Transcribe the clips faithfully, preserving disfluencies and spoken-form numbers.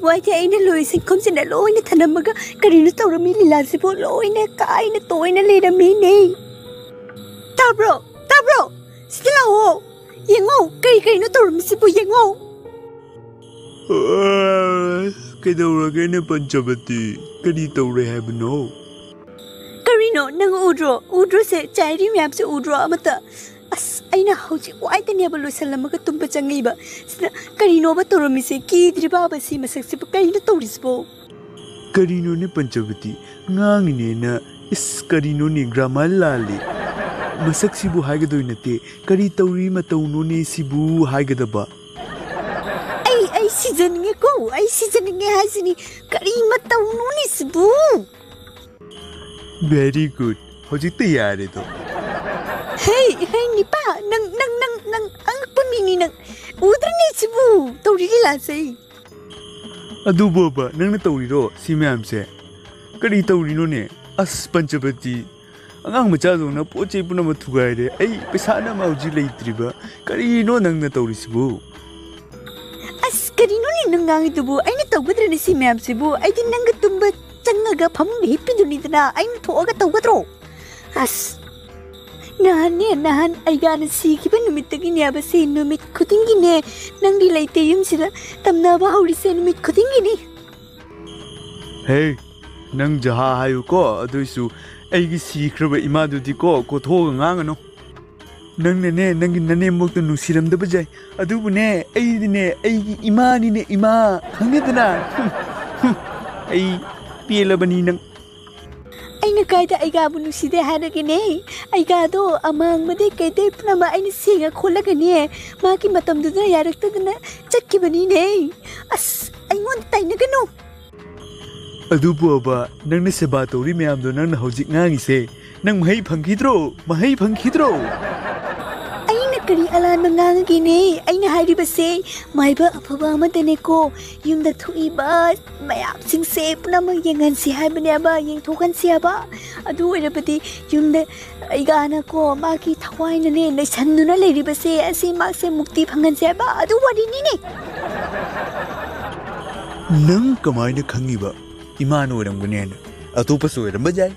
ꯋꯥꯏꯗꯤ ꯑꯩꯅ ꯂꯣꯏ ꯁꯤꯟꯈꯨꯝꯁꯤꯅ ꯂꯣꯏꯅ ꯊꯅꯝꯃꯒ ꯀꯔꯤꯅꯣ ꯇꯧꯔꯝꯃꯤ ꯂꯤꯂꯥꯁꯤꯕꯨ? ꯂꯣꯏꯅ ꯀꯥꯏꯅ ꯇꯣꯏꯅ ꯂꯩꯔꯝꯃꯤꯅꯦ꯫ ꯇꯥꯕ꯭ꯔꯣ? ꯇꯥꯕ꯭ꯔꯣ? ꯁꯤꯗ ꯂꯥꯛꯑꯣ꯫ ꯌꯦꯡꯉꯣ, ꯀꯔꯤ ꯀꯔꯤꯅꯣ ꯇꯧꯔꯝꯃꯤꯁꯤꯕꯨ ꯌꯦꯡꯉꯣ꯫ ꯑ, ꯀꯩꯗꯧꯔꯒꯦꯅꯦ ꯄꯟꯆꯕꯇꯤ? ꯀꯔꯤ ꯇꯧꯔꯦ ꯍꯥꯏꯕꯅꯣ? ꯀꯔꯤꯅꯣ ꯅꯪ ꯎꯗ꯭ꯔꯣ? ꯎꯗ꯭ꯔꯣꯁꯦ? ꯆꯥꯏꯔꯤ ꯃꯌꯥꯝꯁꯦ ꯎꯗ꯭ꯔꯣ ꯑꯃꯠꯇ? ꯑꯁ, ꯑꯩꯅ ꯍꯧꯖꯤꯛ ꯋꯥꯏꯗꯅꯦꯕ ꯂꯣꯏꯁꯜꯂꯝꯃꯒ ꯇꯨꯝꯕ ꯆꯪꯉꯛꯏꯕ꯫ ꯁꯤꯗ ꯀꯔꯤꯅꯣꯕ ꯇꯧꯔꯝꯃꯤꯁꯦ? ꯀꯤꯗ꯭ꯔꯤꯕꯕ ꯁꯤ ꯃꯁꯛꯁꯤꯕꯨ? ꯀꯔꯤꯅꯣ ꯇꯧꯔꯤꯁꯤꯕꯣ? ꯀꯔꯤꯅꯣꯅꯦ ꯄꯟꯆꯕꯇꯤ? ꯉꯥꯡꯉꯤꯅꯦꯅ, ꯏꯁ, ꯀꯔꯤꯅꯣꯅꯦ? ꯒ꯭ꯔꯥꯃꯔ ꯂꯥꯜꯂꯤ꯫ ꯃꯁꯛꯁꯤꯕꯨ ꯍꯥꯏꯒꯗꯣꯏ ꯅꯠꯇꯦ, ꯀꯔꯤ ꯇꯧꯔꯤ ꯃꯇꯧꯅꯣꯅꯦ ꯁꯤꯕꯨ ꯍꯥꯏꯒꯗꯕ꯫ ꯑꯩ, ꯑꯩ ꯁꯤꯖꯅꯤꯡꯉꯦꯀꯣ, ꯑꯩ ꯁꯤꯖꯅꯤꯡꯉꯦ ꯍꯥꯏꯁꯤꯅꯤ꯫ ꯀꯔꯤ ꯃꯇꯧꯅꯣꯅꯦ ꯁꯤꯕꯨ? Very good. ꯍꯧꯖꯤꯛꯇ ꯌꯥꯔꯦꯗꯣ꯫ ꯍꯦ, ꯍꯦ, ꯅꯤꯄꯥ, ꯅꯪ, ꯅꯪ, ꯅꯪ, ꯅꯪ ꯑꯉꯛꯄ ꯃꯤꯅꯤ ꯅꯪ꯫ ꯎꯗ꯭ꯔꯅꯦ ꯁꯤꯕꯨ? ꯇꯧꯔꯤ ꯂꯤꯂꯥꯁꯦ꯫ ꯑꯗꯨꯕꯣꯕ, ꯅꯪꯅ ꯇꯧꯔꯤꯔꯣ ꯁꯤ ꯃꯌꯥꯝꯁꯦ? ꯀꯔꯤ ꯇꯧꯔꯤꯅꯣꯅꯦ? ꯑꯁ, ꯄꯟꯆꯕꯇꯤ, ꯑꯉꯥꯡ ꯃꯆꯥꯗꯧꯅ ꯄꯣꯠ ꯆꯩ ꯄꯨꯝꯅꯃꯛ ꯊꯨꯒꯥꯏꯔꯦ꯫ ꯑꯩ ꯄꯩꯁꯥꯅ ꯑꯃ ꯍꯧꯖꯤꯛ ꯂꯩꯇ꯭ꯔꯤꯕ꯫ ꯀꯔꯤꯅꯣ ꯅꯪꯅ ꯇꯧꯔꯤꯁꯤꯕꯨ? ꯑꯁ, ꯀꯔꯤꯅꯣꯅꯦ ꯅꯪ ꯉꯥꯡꯉꯤꯗꯨꯕꯨ? ꯑꯩꯅ ꯇꯧꯒꯗ꯭ꯔꯅꯦ ꯁꯤ ꯃꯌꯥꯝꯁꯤꯕꯨ? ꯑꯩꯗꯤ ꯅꯪꯒ ꯇꯨꯝꯕ ꯆꯪꯉꯒ ꯐꯃꯨꯡꯗ ꯍꯤꯞꯄꯤꯗꯨꯅꯤꯗꯅ, ꯑꯩꯅ ꯊꯣꯛꯑꯒ ꯇꯧꯒꯗ꯭ꯔꯣ? ꯑꯁ, ꯅꯍꯥꯟꯅꯦ, ꯅꯍꯥꯟ ꯑꯩꯒꯥꯅ ꯁꯤꯈꯤꯕ ꯅꯨꯃꯤꯠꯇꯒꯤꯅꯦꯕ, ꯁꯤ ꯅꯨꯃꯤꯠ ꯈꯨꯗꯤꯡꯒꯤꯅꯦ, ꯅꯪꯗꯤ ꯂꯩꯇꯦ ꯌꯨꯝꯁꯤꯗ, ꯇꯝꯅꯕ ꯍꯧꯔꯤꯁꯦ ꯅꯨꯃꯤꯠ ꯈꯨꯗꯤꯡꯒꯤꯅꯤ꯫ ꯍꯦ, ꯅꯪ ꯖꯍꯥ ꯍꯥꯏꯌꯨꯀꯣ, ꯑꯗꯨꯏꯁꯨ ꯑꯩꯒꯤ ꯁꯤꯈ꯭ꯔꯕ ꯏꯃꯥꯗꯨꯗꯤꯀꯣ, ꯀꯣꯊꯣꯛꯑꯒ ꯉꯥꯡꯒꯅꯨ꯫ ꯅꯪꯅꯅꯦ, ꯅꯪꯒꯤ ꯅꯅꯦꯝꯕꯣꯛꯇꯣ ꯅꯨꯡꯁꯤꯔꯝꯗꯕ ꯌꯥꯏ, ꯑꯗꯨꯕꯨꯅꯦ, ꯑꯩꯗꯤꯅꯦ, ꯑꯩꯒꯤ ꯏꯃꯥꯅꯤꯅꯦ, ꯏꯃꯥ, ꯈꯪꯉꯦꯗꯅ? ꯑꯩ ꯄꯦꯜꯂꯕꯅꯤ ꯅꯪ꯫ ꯑꯩꯅ ꯀꯥꯏꯗ ꯑꯩꯒꯥꯕꯨ ꯅꯨꯡꯁꯤꯗꯦ ꯍꯥꯏꯔꯒꯦꯅꯦ? ꯑꯩꯒꯥꯗꯣ ꯑꯃꯥꯡꯕꯗꯩ ꯀꯩꯗꯩ ꯄꯨꯝꯅꯃꯛ ꯑꯩꯅ ꯁꯦꯡꯉ ꯈꯣꯠꯂꯒꯅꯦ, ꯃꯥꯒꯤ ꯃꯇꯝꯗꯨꯗ ꯌꯥꯔꯛꯇꯗꯅ ꯆꯠꯈꯤꯕꯅꯤꯅꯦ꯫ ꯑꯁ, ꯑꯩꯉꯣꯟꯗ ꯇꯥꯏꯅꯒꯅꯨ꯫ ꯑꯗꯨꯕꯨ ꯑꯕ, ꯅꯪꯅ ꯁꯦꯕꯥ ꯇꯧꯔꯤ ꯃꯌꯥꯝꯗꯣ ꯅꯪꯅ ꯍꯧꯖꯤꯛ ꯉꯥꯡꯉꯤꯁꯦ, ꯅꯪ ꯃꯍꯩ ꯐꯪꯈꯤꯗ꯭ꯔꯣ? ꯃꯍꯩ ꯐꯪꯈꯤꯗ꯭ꯔꯣ? ꯑꯩꯅ ꯀꯔꯤ ꯑꯂꯥꯟꯕ ꯉꯥꯡꯉꯒꯦꯅꯦ? ꯑꯩꯅ ꯍꯥꯏꯔꯤꯕꯁꯦ, ꯃꯥꯏꯕ ꯑꯐꯕ ꯑꯃꯗꯅꯦꯀꯣ, ꯌꯨꯝꯗ ꯊꯣꯛꯏꯕ ꯃꯌꯥꯝꯁꯤꯡꯁꯦ ꯄꯨꯝꯅꯃꯛ ꯌꯦꯡꯍꯟꯁꯤ ꯍꯥꯏꯕꯅꯦꯕ, ꯌꯦꯡꯊꯣꯛꯍꯟꯁꯤ ꯍꯥꯏꯕ꯫ ꯑꯗꯨ ꯑꯣꯏꯔꯕꯗꯤ ꯌꯨꯝꯗ ꯑꯩꯒꯥꯅꯀꯣ, ꯃꯥꯒꯤ ꯊꯋꯥꯏꯅꯅꯦ ꯅꯩꯁꯟꯗꯨꯅ ꯂꯩꯔꯤꯕꯁꯦ, ꯑꯁꯤ ꯃꯥꯁꯦ ꯃꯨꯛꯇꯤ ꯐꯪꯍꯟꯁꯦ ꯍꯥꯏꯕ, ꯑꯗꯨ ꯋꯥꯔꯤꯅꯤꯅꯦ꯫ ꯅꯪ ꯀꯃꯥꯏꯅ ꯈꯪꯉꯤꯕ? ꯏꯃꯥꯅ ꯑꯣꯏꯔꯝꯒꯅꯤ ꯍꯥꯏꯅ꯫ ꯑꯇꯣꯞꯄꯁꯨ ꯑꯣꯏꯔꯝꯕ ꯌꯥꯏ꯫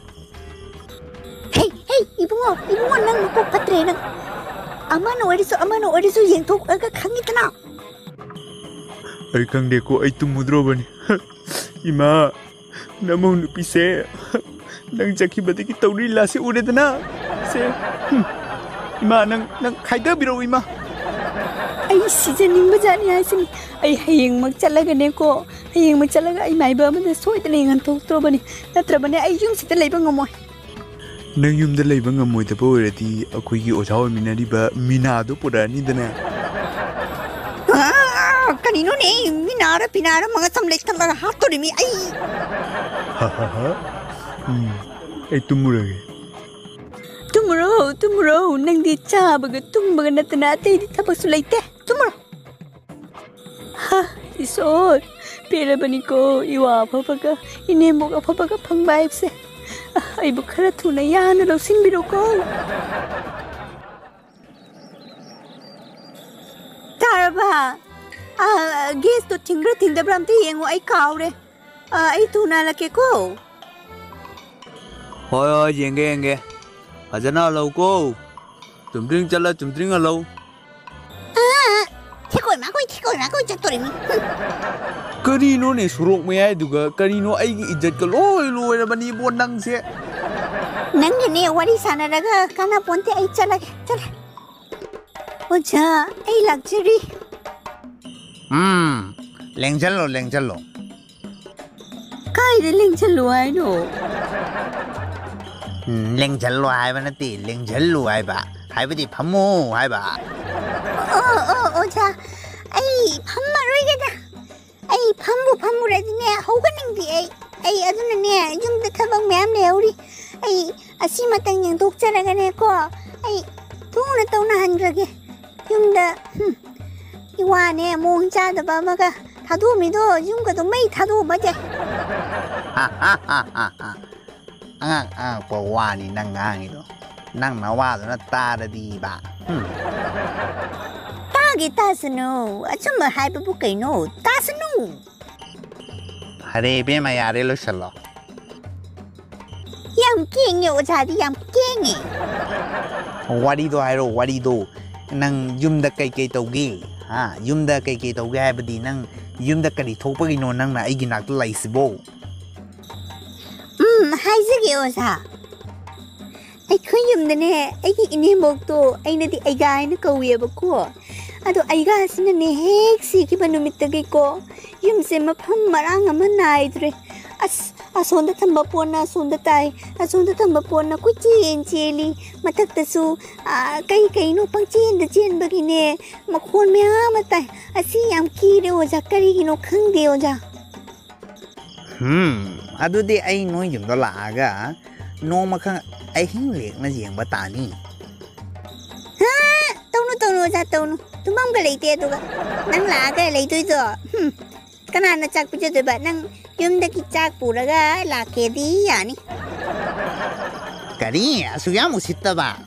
ꯍꯦ, ꯍꯦ, ꯏꯕꯨꯡꯉꯣ, ꯏꯕꯨꯡꯉꯣ, ꯅꯪ ꯅꯀꯣꯛ ꯐꯠꯇ꯭ꯔꯦ ꯅꯪ꯫ ꯑꯃꯅ ꯑꯣꯏꯔꯁꯨ, ꯑꯃꯅ ꯑꯣꯏꯔꯁꯨ ꯌꯦꯡꯊꯣꯛꯑꯒ ꯈꯪꯉꯤꯗꯅ꯫ ꯑꯩ ꯈꯪꯗꯦꯀꯣ, ꯑꯩ ꯇꯨꯝꯃꯨꯗ꯭ꯔꯣꯕꯅꯤ꯫ ꯏꯃꯥ, ꯅꯃꯧ ꯅꯨꯄꯤꯁꯦ ꯅꯪ ꯆꯠꯈꯤꯕꯗꯒꯤ ꯇꯧꯔꯤ ꯂꯤꯂꯥꯁꯦ ꯎꯔꯦꯗꯅ꯫ ꯁꯦ, ꯍꯨꯝ꯫ ꯏꯃꯥ, ꯅꯪ, ꯅꯪ ꯈꯥꯏꯗꯕꯤꯔꯛꯎ, ꯏꯃꯥ꯫ ꯑꯩ ꯁꯤꯖꯅꯤꯡꯕ ꯖꯥꯠꯅꯤ ꯍꯥꯏꯁꯤꯅꯤ꯫ ꯑꯩ ꯍꯌꯦꯡꯃꯛ ꯆꯠꯂꯒꯅꯦꯀꯣ, ꯍꯌꯦꯡꯃꯛ ꯆꯠꯂꯒ ꯑꯩ ꯃꯥꯏꯕ ꯑꯃꯗ ꯁꯣꯏꯗꯅ ꯌꯦꯡꯍꯟꯊꯣꯛꯇ꯭ꯔꯕꯅꯤ꯫ ꯅꯠꯇ꯭ꯔꯕꯅꯦ ꯑꯩ ꯌꯨꯝꯁꯤꯗ ꯂꯩꯕ ꯉꯝꯃꯣꯏ꯫ ꯅꯪ ꯌꯨꯝꯗ ꯂꯩꯕ ꯉꯝꯃꯣꯏꯗꯕ ꯑꯣꯏꯔꯗꯤ ꯑꯩꯈꯣꯏꯒꯤ ꯑꯣꯖꯥ ꯑꯣꯏꯃꯤꯟꯅꯔꯤꯕ ꯃꯤꯅꯥꯗꯣ ꯄꯨꯔꯛꯑꯅꯤꯗꯅ꯫ ꯑꯥ, ꯀꯔꯤꯅꯣꯅꯦ? ꯃꯤꯅꯥꯔ ꯄꯤꯅꯥꯔ ꯃꯉꯥ ꯁꯝ ꯂꯩꯊꯠꯂꯒ ꯍꯥꯠꯇꯣꯔꯤꯃꯤ ꯑꯩ꯫ ꯍꯥ, ꯍꯥ, ꯍꯥ꯫ ꯎꯝ, ꯑꯩ ꯇꯨꯝꯃꯨꯔꯒꯦ꯫ ꯇꯨꯝꯃꯨꯔꯣ, ꯇꯨꯝꯃꯨꯔꯣ꯫ ꯅꯪꯗꯤ ꯆꯥꯕꯒ ꯇꯨꯝꯕꯒ ꯅꯠꯇꯅ ꯑꯇꯩꯗꯤ ꯊꯕꯛꯁꯨ ꯂꯩꯇꯦ꯫ ꯇꯨꯝꯃꯨꯔꯣ꯫ ꯍꯥ, ꯏꯁꯣꯔ, ꯄꯦꯜꯂꯕꯅꯤꯀꯣ, ꯏꯋꯥ ꯑꯐꯕꯒ ꯏꯅꯦꯝꯕꯣꯛ ꯑꯐꯕꯒ ꯐꯪꯕ ꯍꯥꯏꯕꯁꯦ꯫ ꯑ, ꯑꯩꯕꯨ ꯈꯔ ꯊꯨꯅ ꯌꯥꯅ ꯂꯧꯁꯤꯟꯕꯤꯔꯣꯀꯣ꯫ ꯇꯥꯔꯕ? ꯑ, ꯒꯦꯁꯇꯣ ꯊꯤꯡꯕ꯭ꯔꯥ ꯊꯤꯡꯗꯕ꯭ꯔꯥ ꯑꯝꯇ ꯌꯦꯡꯉꯣ, ꯑꯩ ꯀꯥꯎꯔꯦ꯫ ꯑ, ꯑꯩ ꯊꯨꯅ ꯍꯜꯂꯛꯀꯦꯀꯣ꯫ ꯍꯣꯏ, ꯍꯣꯏ, ꯌꯦꯡꯒꯦ, ꯌꯦꯡꯒꯦ꯫ ꯐꯖꯅ ꯍꯜꯂꯧꯀꯣ꯫ ꯆꯨꯝꯗ꯭ꯔꯤꯡ ꯆꯠꯂ ꯆꯨꯝꯗ꯭ꯔꯤꯡ ꯍꯜꯂꯧ꯫ ꯑ, ꯊꯦꯀꯣꯏ ꯃꯥꯀꯣꯏ, ꯊꯦꯀꯣꯏ ꯃꯥꯀꯣꯏ ꯆꯠꯇꯣꯔꯤꯃꯤ꯫ ꯍꯨꯝ꯫ ꯀꯔꯤꯅꯣꯅꯦ ꯁꯣꯔꯣꯛ ꯃꯌꯥꯏꯗꯨꯒ? ꯀꯔꯤꯅꯣ, ꯑꯩꯒꯤ ꯏꯖꯠꯀ ꯂꯣꯏ ꯂꯣꯏꯔꯕꯅꯤꯕꯣ ꯅꯪꯁꯦ꯫ ꯅꯪꯒꯅꯦ ꯋꯥꯔꯤ ꯁꯥꯟꯅꯔꯒ ꯀꯥꯟꯅꯄꯣꯟꯇꯦ, ꯑꯩ ꯆꯠꯂꯒꯦ, ꯆꯠꯂꯦ꯫ ꯑꯣꯖꯥ, ꯑꯩ ꯂꯥꯛꯆꯔꯤ꯫ ꯎꯝ, ꯂꯦꯡꯖꯜꯂꯣ, ꯂꯦꯡꯖꯜꯂꯣ꯫ ꯀꯥꯏꯗ ꯂꯦꯡꯁꯜꯂꯨ ꯍꯥꯏꯅꯣ? ꯎꯝ, ꯂꯦꯡꯁꯜꯂꯣ ꯍꯥꯏꯕ ꯅꯠꯇꯦ, ꯂꯦꯡꯁꯜꯂꯨ ꯍꯥꯏꯕ꯫ ꯍꯥꯏꯕꯗꯤ ꯐꯝꯃꯨ ꯍꯥꯏꯕ꯫ ꯑꯣ, ꯑꯣ, ꯑꯣꯖꯥ, ꯑꯩ ꯐꯝꯃꯔꯣꯏꯒꯦꯗ꯫ ꯑꯩ ꯐꯝꯕꯨ ꯐꯝꯃꯨꯔꯗꯤꯅꯦ, ꯍꯧꯒꯠꯅꯤꯡꯗꯦ ꯑꯩ꯫ ꯑꯩ ꯑꯗꯨꯅꯅꯦ, ꯌꯨꯝꯗ ꯊꯕꯛ ꯃꯌꯥꯝ ꯂꯩꯍꯧꯔꯤ꯫ ꯑꯩ ꯑꯁꯤꯃꯇꯪ ꯌꯦꯡꯊꯣꯛꯆꯔꯒꯅꯦꯀꯣ, ꯑꯩ ꯊꯨꯅ ꯇꯧꯅꯍꯟꯈ꯭ꯔꯒꯦ꯫ ꯌꯨꯝꯗ, ꯍꯨꯝ, ꯏꯋꯥꯅꯦ, ꯃꯑꯣꯡ ꯆꯥꯗꯕ ꯑꯃꯒ ꯊꯥꯗꯣꯛꯑꯝꯃꯤꯗꯣ, ꯌꯨꯝꯒꯗꯣ ꯃꯩ ꯊꯥꯗꯣꯛꯑꯝꯃꯁꯦ꯫ ꯑꯉꯥꯡ ꯑꯉꯛꯄ ꯋꯥꯅꯤ ꯅꯪ ꯉꯥꯡꯉꯤꯗꯣ꯫ ꯅꯪ ꯅꯋꯥꯗꯨꯅ ꯇꯥꯔꯗꯤꯕ꯫ ꯍꯨꯝ꯫ ꯇꯥꯒꯦ ꯇꯥꯁꯅꯨ꯫ ꯑꯆꯨꯝꯕ ꯍꯥꯏꯕꯕꯨ ꯀꯩꯅꯣ? ꯇꯥꯁꯅꯨ꯫ ꯑꯔꯦ ꯏꯕꯦꯝꯃ, ꯌꯥꯔꯦ, ꯂꯣꯏꯁꯜꯂꯣ꯫ ꯌꯥꯝ ꯀꯦꯡꯉꯦ ꯑꯣꯖꯥꯗꯤ, ꯌꯥꯝ ꯀꯦꯡꯉꯦ꯫ ꯋꯥꯔꯤꯗꯣ ꯍꯥꯏꯔꯣ, ꯋꯥꯔꯤꯗꯣ꯫ ꯅꯪ ꯌꯨꯝꯗ ꯀꯩꯀꯩ ꯇꯧꯒꯦ? ꯍꯥ? ꯌꯨꯝꯗ ꯀꯩꯀꯩ ꯇꯧꯒꯦ ꯍꯥꯏꯕꯗꯤ, ꯅꯪ ꯌꯨꯝꯗ ꯀꯔꯤ ꯊꯣꯛꯄꯒꯤꯅꯣ ꯅꯪꯅ ꯑꯩꯒꯤ ꯅꯥꯛꯇ ꯂꯩꯁꯤꯕꯣ? ꯎꯝ, ꯍꯥꯏꯖꯒꯦ ꯑꯣꯖꯥ꯫ ꯑꯩꯈꯣꯏ ꯌꯨꯝꯗꯅꯦ, ꯑꯩꯒꯤ ꯏꯅꯦꯝꯕꯣꯛꯇꯣ ꯑꯩꯅꯗꯤ ꯑꯩꯒꯥ ꯍꯥꯏꯅ ꯀꯧꯋꯦꯕꯀꯣ꯫ ꯑꯗꯣ ꯑꯩꯒꯥꯁꯤꯅꯅꯦ, ꯍꯦꯛ ꯁꯤꯈꯤꯕ ꯅꯨꯃꯤꯠꯇꯒꯤꯀꯣ, ꯌꯨꯝꯁꯦ ꯃꯐꯝ ꯃꯔꯥꯡ ꯑꯃ ꯅꯥꯏꯗ꯭ꯔꯦ꯫ ꯑꯁ, ꯑꯁꯣꯝꯗ ꯊꯝꯕ ꯄꯣꯠꯅ ꯑꯁꯣꯝꯗ ꯇꯥꯏ, ꯑꯁꯣꯝꯗ ꯊꯝꯕ ꯄꯣꯠꯅ ꯀꯣꯏꯆꯦꯟ ꯆꯦꯜꯂꯤ꯫ ꯃꯊꯛꯇꯁꯨ, ꯑꯥ, ꯀꯩ ꯀꯩꯅꯣ ꯄꯪꯆꯦꯟꯗ ꯆꯦꯟꯕꯒꯤꯅꯦ, ꯃꯈꯣꯟ ꯃꯌꯥꯝ ꯑꯃ ꯇꯥꯏ꯫ ꯑꯁꯤ ꯌꯥꯝ ꯀꯤꯔꯦ ꯑꯣꯖꯥ, ꯀꯔꯤꯒꯤꯅꯣ ꯈꯪꯗꯦ ꯑꯣꯖꯥ꯫ ꯍꯝ, ꯑꯗꯨꯗꯤ ꯑꯩ ꯅꯣꯏ ꯌꯨꯝꯗ ꯂꯥꯛꯑꯒ ꯅꯣꯡꯃꯈꯛ ꯑꯍꯤꯡ ꯂꯦꯛꯅ ꯌꯦꯡꯕ ꯇꯥꯅꯤ꯫ ꯍꯥ? ꯇꯧꯅꯨ, ꯇꯧꯅꯨ, ꯑꯣꯖꯥ, ꯇꯧꯅꯨ꯫ ꯇꯨꯝꯐꯝꯒ ꯂꯩꯇꯦ, ꯑꯗꯨꯒ ꯅꯪ ꯂꯥꯛꯑꯒ ꯂꯩꯗꯣꯏꯗꯣ? ꯍꯝ, ꯀꯅꯥꯅ ꯆꯥꯛ ꯄꯤꯖꯗꯣꯏꯕ? ꯅꯪ ꯌꯨꯝꯗꯒꯤ ꯆꯥꯛ ꯄꯨꯔꯒ ꯂꯥꯛꯀꯦꯗꯤ ꯌꯥꯅꯤ꯫ ꯀꯔꯤ? ꯑꯁꯨꯛ ꯌꯥꯝ ꯎꯁꯤꯠꯇꯕ?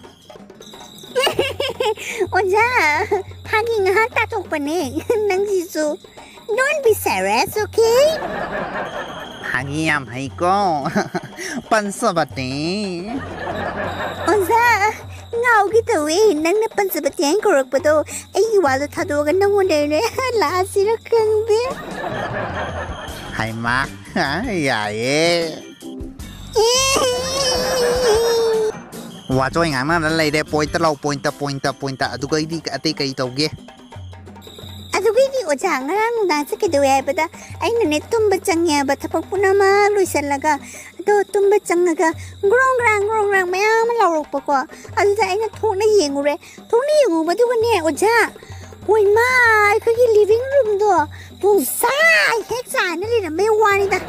ꯑꯣꯖꯥ, ꯐꯥꯒꯤ ꯉꯥꯏꯍꯥꯛ ꯇꯥꯊꯣꯛꯄꯅꯦ꯫ ꯅꯪꯁꯤꯁꯨ꯫ Don't be serious, okay? ꯐꯥꯒꯤ ꯌꯥꯝ ꯍꯩꯀꯣ꯫ ꯄꯟꯁꯕꯇꯦ꯫ ꯑꯣꯖꯥ, ꯉꯥꯎꯒꯦ ꯇꯧꯋꯦ꯫ ꯅꯪꯅ ꯄꯟꯁꯕꯇꯦ ꯍꯥꯏꯅ ꯀꯧꯔꯛꯄꯗꯣ, ꯑꯩꯒꯤ ꯋꯥꯗꯣ ꯊꯥꯗꯣꯛꯑꯒ ꯅꯪꯉꯣꯟꯗ ꯑꯣꯏꯅ ꯂꯥꯛꯑꯁꯤꯔ ꯈꯪꯗꯦ꯫ ꯍꯩꯃꯥ, ꯌꯥꯏꯌꯦ꯫ ꯋꯥꯆꯣꯏ ꯉꯥꯡꯅꯗꯅ ꯂꯩꯔꯦ꯫ ꯄꯣꯏꯟꯇ ꯂꯥꯎ, ꯄꯣꯏꯟꯇ, ꯄꯣꯏꯟꯇ, ꯄꯣꯏꯟꯇ꯫ ꯑꯗꯨꯒ ꯑꯩꯗꯤ ꯑꯇꯩ ꯀꯔꯤ ꯇꯧꯒꯦ? ꯑꯗꯨꯒꯤꯗꯤ ꯑꯣꯖꯥ, ꯉꯔꯥꯡ ꯅꯨꯡꯗꯥꯡꯁꯦ ꯀꯩꯗꯧꯋꯦ ꯍꯥꯏꯕꯗ, ꯑꯩꯅꯅꯦ ꯇꯨꯝꯕ ꯆꯪꯉꯦ ꯍꯥꯏꯕ, ꯊꯕꯛ ꯄꯨꯝꯅꯃꯛ ꯂꯣꯏꯁꯤꯜꯂꯒ꯫ ꯑꯗꯣ ꯇꯨꯝꯕ ꯆꯪꯉꯒ ꯒ꯭ꯔꯣꯡ ꯒ꯭ꯔꯥꯡ ꯒ꯭ꯔꯣꯡ ꯒ꯭ꯔꯥꯡ ꯃꯌꯥꯝ ꯑꯃ ꯂꯥꯎꯔꯛꯄꯀꯣ꯫ ꯑꯗꯨꯗ ꯑꯩꯅ ꯊꯣꯛꯅ ꯌꯦꯡꯉꯨꯔꯦ꯫ ꯊꯣꯛꯅ ꯌꯦꯡꯉꯨꯕꯗꯨꯒꯅꯦ ꯑꯣꯖꯥ, ꯍꯣꯏꯃꯥ, ꯑꯩꯈꯣꯏꯒꯤ ꯂꯤꯚꯤꯡ ꯔꯨꯝꯗꯣ ꯄꯨꯡꯆꯥꯏ ꯍꯦꯛ ꯆꯥꯏꯅ ꯂꯩꯔꯝꯕꯩ ꯋꯥꯅꯤꯗ꯫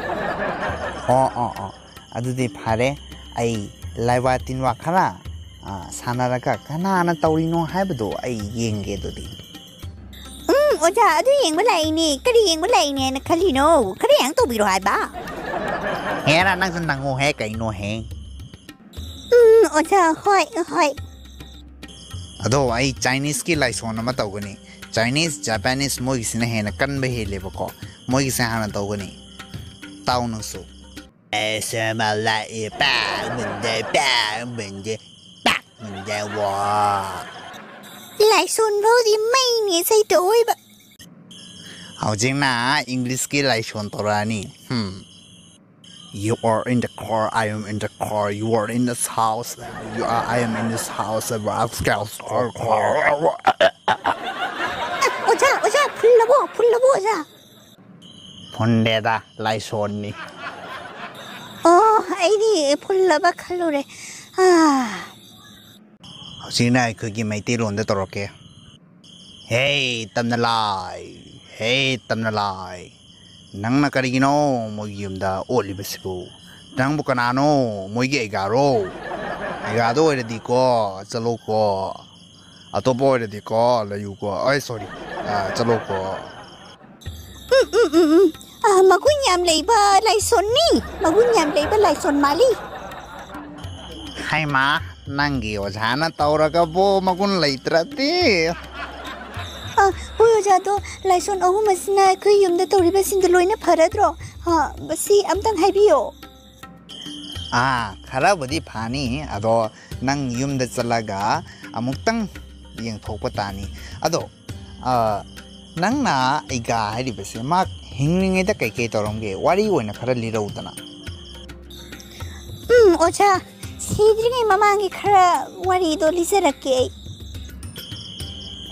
ꯑꯣ, ꯑꯣ, ꯑꯣ꯫ ꯑꯗꯨꯗꯤ ꯐꯔꯦ꯫ ꯑꯩ ꯂꯥꯏꯋꯥ ꯇꯤꯟꯋꯥ ꯈꯔ, ꯑ, ꯁꯥꯟꯅꯔꯒ ꯀꯅꯥꯅ ꯇꯧꯔꯤꯅꯣ ꯍꯥꯏꯕꯗꯣ ꯑꯩ ꯌꯦꯡꯒꯦ ꯑꯗꯨꯗꯤ꯫ ꯎꯝ, ꯑꯣꯖꯥ, ꯑꯗꯨ ꯌꯦꯡꯕ ꯂꯥꯛꯏꯅꯦ꯫ ꯀꯔꯤ ꯌꯦꯡꯕ ꯂꯥꯛꯏꯅꯦꯅ ꯈꯜꯂꯤꯅꯣ? ꯈꯔ ꯌꯥꯡ ꯇꯧꯕꯤꯔꯣ ꯍꯥꯏꯕ꯫ ꯍꯦꯔꯥ, ꯅꯪꯁꯨ ꯅꯪꯉꯨꯍꯦ, ꯀꯩꯅꯣꯍꯦ? ꯎꯝ, ꯑꯣꯖꯥ, ꯍꯣꯏ, ꯍꯣꯏ꯫ ꯑꯗꯣ ꯑꯩ ꯆꯥꯏꯅꯤꯁꯀꯤ ꯂꯥꯏꯁꯣꯟ ꯑꯃ ꯇꯧꯒꯅꯤ꯫ ꯆꯥꯏꯅꯤꯁ, ꯖꯄꯥꯅꯤꯁ ꯃꯣꯏꯒꯤꯁꯤꯅ ꯍꯦꯟꯅ ꯀꯟꯕ ꯍꯦꯜꯂꯦꯕꯀꯣ꯫ ꯃꯣꯏꯒꯤꯁꯦ ꯍꯥꯟꯅ ꯇꯧꯒꯅꯤ꯫ ꯇꯥꯎ ꯅꯪꯁꯨ꯫ ꯑꯦꯁꯦꯃꯂꯥꯏ ꯄꯥꯛ ꯃꯟꯗꯦ ꯄꯥꯛ ꯃꯟꯗꯦ ꯄꯥꯛ ꯃꯟꯗꯦ ꯋꯥ꯫ ꯂꯥꯏꯁꯣꯟ ꯐꯥꯎꯗꯤ ꯃꯩꯅꯦ ꯏꯁꯩ ꯇꯧꯑꯣꯏꯕ꯫ ꯍꯧꯖꯤꯛꯅ ꯏꯪꯂꯤꯁꯀꯤ ꯂꯥꯏꯁꯣꯟ ꯇꯧꯔꯛꯑꯅꯤ꯫ Hmm. You are in the car, I am in the car, you are in this house, you are, I am in this house, ꯑꯣꯖꯥ, ꯑꯣꯖꯥ, ꯐꯨꯜꯂꯕꯣ, ꯐꯨꯜꯂꯕꯣ, ꯑꯣꯖꯥ? ꯐꯨꯟꯗꯦꯗ, ꯂꯥꯏꯁꯣꯟꯅꯤ꯫ ꯑꯣ, ꯑꯩꯗꯤ ꯐꯨꯜꯂꯕ ꯈꯜꯂꯨꯔꯦ꯫ ꯑꯥ꯫ ꯍꯧꯖꯤꯛꯅ ꯑꯩꯈꯣꯏꯒꯤ ꯃꯩꯇꯩꯂꯣꯟꯗ ꯇꯧꯔꯛꯀꯦ꯫ ꯍꯦ ꯇꯝꯅꯂꯥꯏ, ꯍꯦ ꯇꯝꯅꯂꯥꯏ, ꯅꯪꯅ ꯀꯔꯤꯒꯤꯅꯣ ꯃꯣꯏꯒꯤ ꯌꯨꯝꯗ ꯑꯣꯠꯂꯤꯕꯁꯤꯕꯨ? ꯅꯪꯕꯨ ꯀꯅꯥꯅꯣ? ꯃꯣꯏꯒꯤ ꯑꯩꯒꯥꯔꯣ? ꯑꯩꯒꯥꯗꯣ ꯑꯣꯏꯔꯗꯤꯀꯣ, ꯆꯠꯂꯣꯀꯣ꯫ ꯑꯇꯣꯞꯄ ꯑꯣꯏꯔꯗꯤꯀꯣ, ꯂꯩꯌꯨꯀꯣ꯫ ꯑꯩ, sorry, ꯑ, ꯆꯠꯂꯣꯀꯣ꯫ ꯎꯝ, ꯎꯝ, ꯎꯝ, ꯎꯝ꯫ ꯑ, ꯃꯒꯨꯟ ꯌꯥꯝ ꯂꯩꯕ ꯂꯥꯏꯁꯣꯟꯅꯤ꯫ ꯃꯒꯨꯟ ꯌꯥꯝ ꯂꯩꯕ ꯂꯥꯏꯁꯣꯟ ꯃꯥꯜꯂꯤ꯫ ꯍꯩꯃꯥ, ꯅꯪꯒꯤ ꯑꯣꯖꯥꯅ ꯇꯧꯔꯒꯕꯨ ꯃꯒꯨꯟ ꯂꯩꯇ꯭ꯔꯗꯤ? ꯑ, ꯍꯣꯏ ꯑꯣꯖꯥ, ꯑꯗꯣ ꯂꯥꯏꯁꯣꯟ ꯑꯍꯨꯝ ꯑꯁꯤꯅ ꯑꯩꯈꯣꯏ ꯌꯨꯝꯗ ꯇꯧꯔꯤꯕꯁꯤꯡꯗꯣ ꯂꯣꯏꯅ ꯐꯔꯗ꯭ꯔꯣ? ꯑ, ꯃꯁꯤ ꯑꯝꯇꯪ ꯍꯥꯏꯕꯤꯌꯣ꯫ ꯑꯥ, ꯈꯔꯕꯨꯗꯤ ꯐꯅꯤ, ꯑꯗꯣ ꯅꯪ ꯌꯨꯝꯗ ꯆꯠꯂꯒ ꯑꯃꯨꯛꯇꯪ ꯌꯦꯡꯊꯣꯛꯄ ꯇꯥꯅꯤ꯫ ꯑꯗꯣ, ꯑ, ꯅꯪꯅ ꯑꯩꯒꯥ ꯍꯥꯏꯔꯤꯕꯁꯦ ꯃꯥ ꯍꯤꯡꯂꯤꯉꯩꯗ ꯀꯩꯀꯩ ꯇꯧꯔꯝꯒꯦ? ꯋꯥꯔꯤ ꯑꯣꯏꯅ ꯈꯔ ꯂꯤꯔꯧꯗꯅ꯫ ꯎꯝ, ꯑꯣꯖꯥ, ꯁꯤꯗ꯭ꯔꯤꯉꯩ ꯃꯃꯥꯡꯒꯤ ꯈꯔ ꯋꯥꯔꯤꯗꯣ ꯂꯤꯖꯔꯛꯀꯦ ꯑꯩ꯫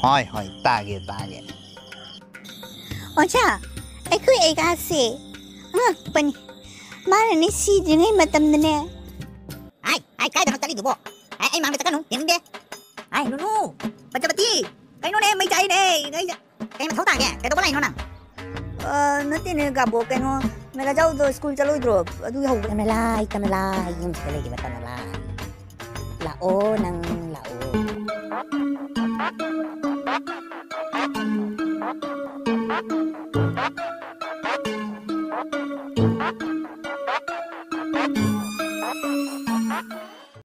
ꯍꯣꯏ, ꯍꯣꯏ, ꯇꯥꯒꯦ, ꯇꯥꯒꯦ꯫ ꯑꯣꯖꯥ, ꯑꯩꯈꯣꯏ ꯑꯩꯒꯥꯁꯦ ꯑꯉꯛꯄꯅꯤ꯫ ꯃꯥꯅꯅꯦ ꯁꯤꯗ꯭ꯔꯤꯉꯩ ꯃꯇꯝꯗꯅꯦ꯫ ꯑꯥꯏ, ꯑꯥꯏ, ꯀꯥꯏꯗꯅꯣ ꯆꯠꯂꯤꯗꯨꯕꯣ? ꯑꯥꯏ, ꯑꯩ ꯃꯥꯡꯗ ꯆꯠꯀꯅꯨ, ꯌꯦꯡꯅꯤꯡꯗꯦ꯫ ꯑꯥꯏ, ꯅꯨꯅꯨ, ꯄꯟꯆꯕꯇꯤ, ꯀꯩꯅꯣꯅꯦ, ꯃꯩ ꯆꯥꯛꯏꯅꯦ, ꯀꯩ-, ꯀꯩ ꯃꯊꯧ ꯇꯥꯒꯦ? ꯀꯩꯗꯧꯕ ꯂꯥꯛꯏꯅꯣ ꯅꯪ? ꯑ, ꯅꯠꯇꯦꯅꯦ, ꯒꯥꯕꯣ, ꯀꯩꯅꯣ, ꯃꯦꯂꯥꯖꯥꯎꯗꯣ ꯁ꯭ꯀꯨꯜ ꯆꯠꯂꯣꯏꯗ꯭ꯔꯣ? ꯑꯗꯨꯒꯤ ꯍꯧꯕ꯫ ꯇꯝꯅꯂꯥꯏ, ꯇꯝꯅꯂꯥꯏ, ꯌꯨꯝꯁꯤꯗ ꯂꯩꯈꯤꯕ ꯇꯝꯅꯂꯥꯏ꯫ ꯂꯥꯛꯑꯣ, ꯅꯪ ꯂꯥꯛꯑꯣ꯫